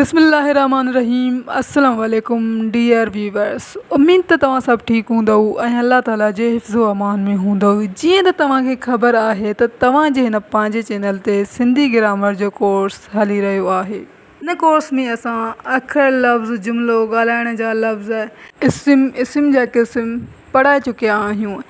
بسم الله الرحمٰن الرحيم السلام عليڪم ڊيئر ويورس اميد ته توهان سڀ ٺيڪ هوندؤ ۽ الله تعالي جي حفظ و امان ۾ هوندؤ جيئن ته توهان کي خبر آهي ته توهان جي هن پنهنجي چينل تي سنڌي گرامر جو ڪورس هلي رهيو آهي. هن ڪورس ۾ اسان اکر، لفظ، جملو، ڳالهائڻ جا لفظ، اسم، اسم جا قسم پڙهائي چڪيا آهيون.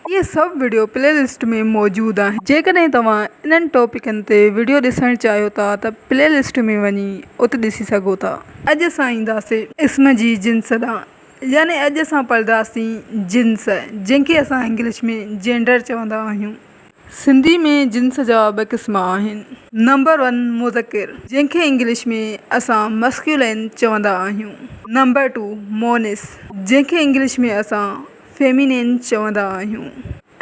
اهي سڀ وڊيو پلي لسٽ ۾ موجود آهن جيڪڏهن توهان انهن ٽاپڪن تي وڊيو ڏسڻ چاهيو ٿا ته پلي لسٽ ۾ وڃي ات ڏسي سگهو ٿا. اڄ اسان اينداسين اسم جي جنس ڏانهن يعني اڄ اسان پڙهنداسين جنس جنهن کي اسان انگلش ۾ جينڊر چوندا آهيون. سنڌي ۾ جنس جا ٻه قسم آهن. نمبر ون مذڪر جنهن کي انگلش ۾ اسان مسڪيولين چوندا آهيون. نمبر ٽو مونث جنهن کي انگلش ۾ اسان فيمينين چوندا آهيون.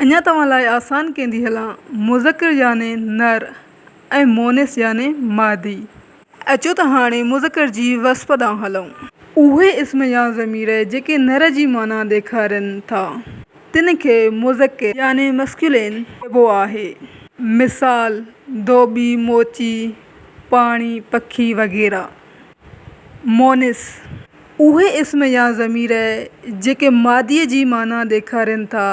اڃا توهان لاء آسان ڪيندي هلان مذڪر يعني نر ۽ مونث يعني مادي. اچو ته هاڻي مذڪر جي وصف ڏانهن هلون. اهي اسم يا ضمير جيڪي نر جي معنيٰ ڏيکارين ٿا، تن کي مذڪر يعني Masculine چئبو آهي. مثال، ڌوٻي، موچي، پاڻي، پکي وغيره. مونث، اهي اسم يا ضمير جيڪي ماديء جي معنيٰ ڏيکارين ٿا،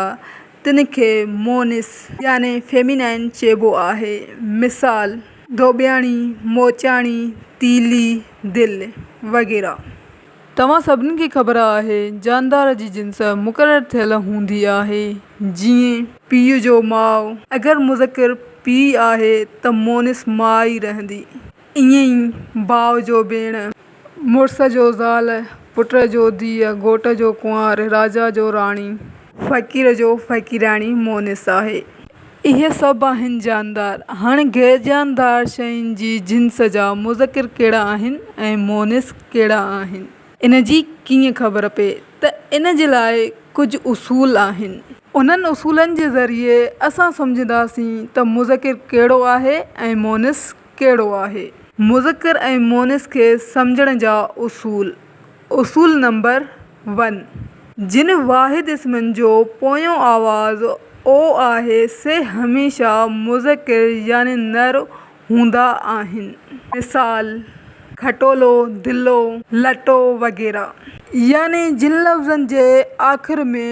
تن کي مونث يعني Feminine چئبو آهي. مثال. ڌوٻياڻي، موچاڻي، تيلي، دل وغيره. توهان سڀني کي خبر آهي جاندار جي جنس مقرر ٿيل هوندي آهي جيئن. پيء جو ماء، اگر مذڪر پيء آهي ته مونث ماء ئي رهندي. ائين ئي ڀاء جو ڀيڻ. مڙس جو زال، پٽ جو ڌيء، گهوٽ جو ڪنوار، راجا جو راڻي. فقير جو فقيراڻي مونث آهي. اهي سڀ آهن جاندار. هاڻي غيرجاندار شين جي جنس جا مذڪر ڪهڙا آهن ۽ مونث ڪهڙا آهن؟ ان جي ڪيئن خبر پئي ته ان جي لاء ڪجهه اصول آهن. انهن اصولن جي ذريعي اسان سمجهنداسين ته مذڪر ڪهڙو آهي ۽ مونث ڪهڙو آهي. مذڪر ۽ مونث کي سمجهڻ جا اصول، اصول نمبر ون، جن واحد اسمن جو پويون آواز او آهي سي هميشه مذڪر يعني نر هوندا آهن. مثال، کٽولو، دلو، لٽو وغيره. يعني جن لفظن جي آخر ۾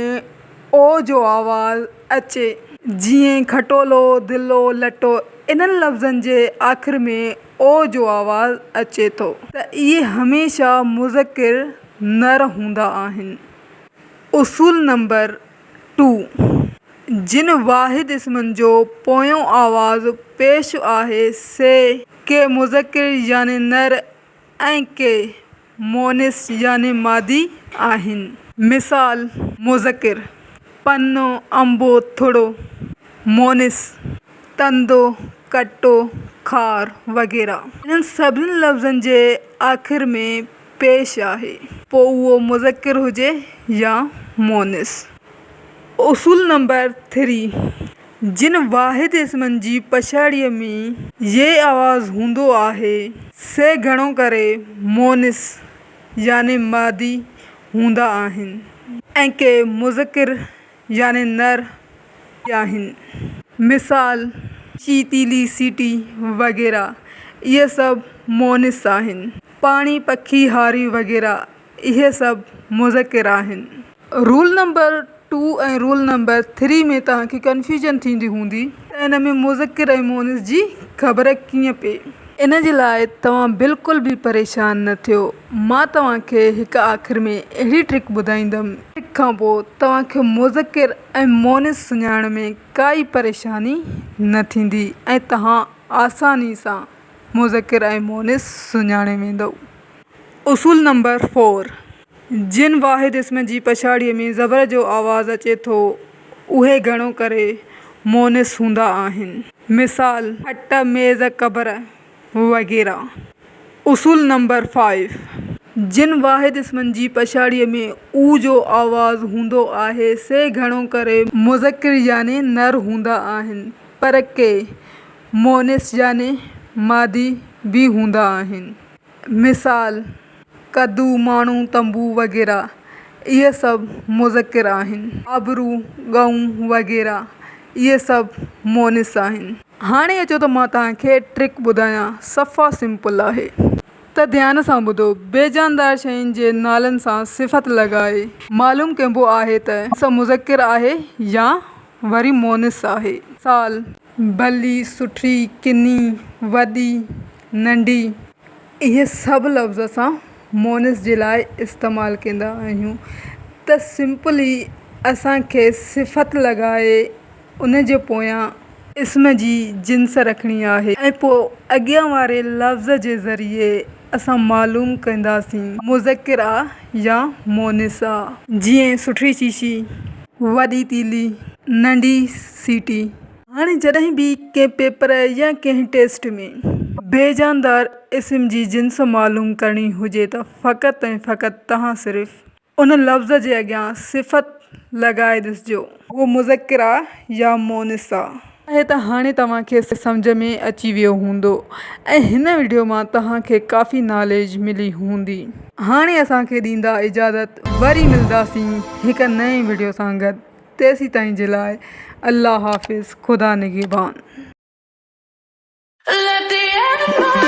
او جو آواز اچي، جيئن کٽولو، دلو، لٽو انهن لفظن جي آخر ۾ او جو آواز اچي ٿو ته اهي هميشه مذڪر نر هوندا آهن. اصول نمبر ٽو، جن واحد اسمن جو پويون آواز پيش آهي سي ڪي مذڪر يعني نر ۽ ڪي مونث يعني مادي آهن. مثال، مذڪر، پنو، انبو، ٿڙو. مونث، تندو، ڪٽو، خار وغيره. انهن سڀني لفظن جي آخر ۾ پيش آهي. پوء اهو مذڪر هجي يا مونث. اصول نمبر ٿري، جن واحد اسمن جي پڇاڙيء ۾ ي آواز هوندو آهي، سي گهڻو ڪري مونث يعني مادي هوندا آهن ۽ ڪي مذڪر يعني نر به آهن. مثال، چي، تيلي، سيٽي وغيره. اهي سڀ مونث آهن. پاڻي، پکي، هاري وغيره اهي سڀ مذڪر آهن. Roll number two ۽ roll number three ۾ توهان کي ڪنفيوزن ٿيندي هوندي ته ان ۾ مذڪر ۽ مونث جي خبر ڪيئن پئي. ان جي لاء توهان بلڪل به پريشان نه ٿيو مان توهان کي هڪ آخر ۾ اهڙي ٽرڪ ٻڌائيندم ٽرڪ کان پوء توهان کي مذڪر ۽ مونث سڃاڻڻ ۾ ڪائي پريشاني نه ٿيندي ۽ توهان آساني سان مذڪر ۽ مونث سڃاڻي ويندؤ. اصول نمبر فور، جن واحد اسم جي پڇاڙيء ۾ زبر جو آواز اچي ٿو، اهي گهڻو ڪري مونث هوندا آهن. مثال، کٽ، ميز، قبر وغيره. اصول نمبر فائيو، جن واحد اسمن جي پڇاڙيء ۾ او جو آواز هوندو آهي، سي گهڻو ڪري مذڪر يعني نر هوندا آهن، پر ڪي مونث يعني مادي به هوندا آهن. مثال، ڪدو، ماڻهو، تنبو وغيره اهي سڀ مذڪر آهن. آبرو، ڳئون وغيره اهي سڀ مونث آهن. هاڻي اچو ته مان توهان کي ٽرڪ ٻڌايان، صفا سمپل آهي. ته ڌيان سان ٻڌو، بيجاندار شين جي نالن سان صفت لڳائي معلوم ڪبو آهي ته سا مذڪر آهي يا وري مونث آهي. مثال، ڀلي، سٺي، ڪني، وڏي، ننڍي. اهي سڀ لفظ اسان مونث جي لاء استعمال ڪندا آهيون ته سمپلي اسان کي صفت لڳائي ان جي پويان اسم جي جنس رکڻي آهي ۽ پوء اڳيان واري لفظ جي ذريعي اسان معلوم ڪنداسين مذڪر آ يا مونث آ. جيئن سٺي شيشي، وڏي تيلي، ننڍي سيٽي. هاڻي جڏهن به ڪنهن پيپر يا ڪنهن ٽيسٽ ۾ بي جاندار اسم جي جنس معلوم ڪرڻي هجي ته فقط ۽ فقط توهان صرف ان لفظ جي اڳيان صفت لڳائي ڏسجو. اهو مذڪر آ يا مونث آ. آهي ته هاڻي توهان کي سمجهه ۾ اچي ويو هوندو ۽ هن وڊيو مان توهان کي ڪافي ناليج ملي هوندي. هاڻي اسان کي ڏيندا اجازت وري ملداسين هڪ نئين وڊيو سان گڏ تيسيتائين جي لاء الله حافظ خدا نگهبان. Let the end.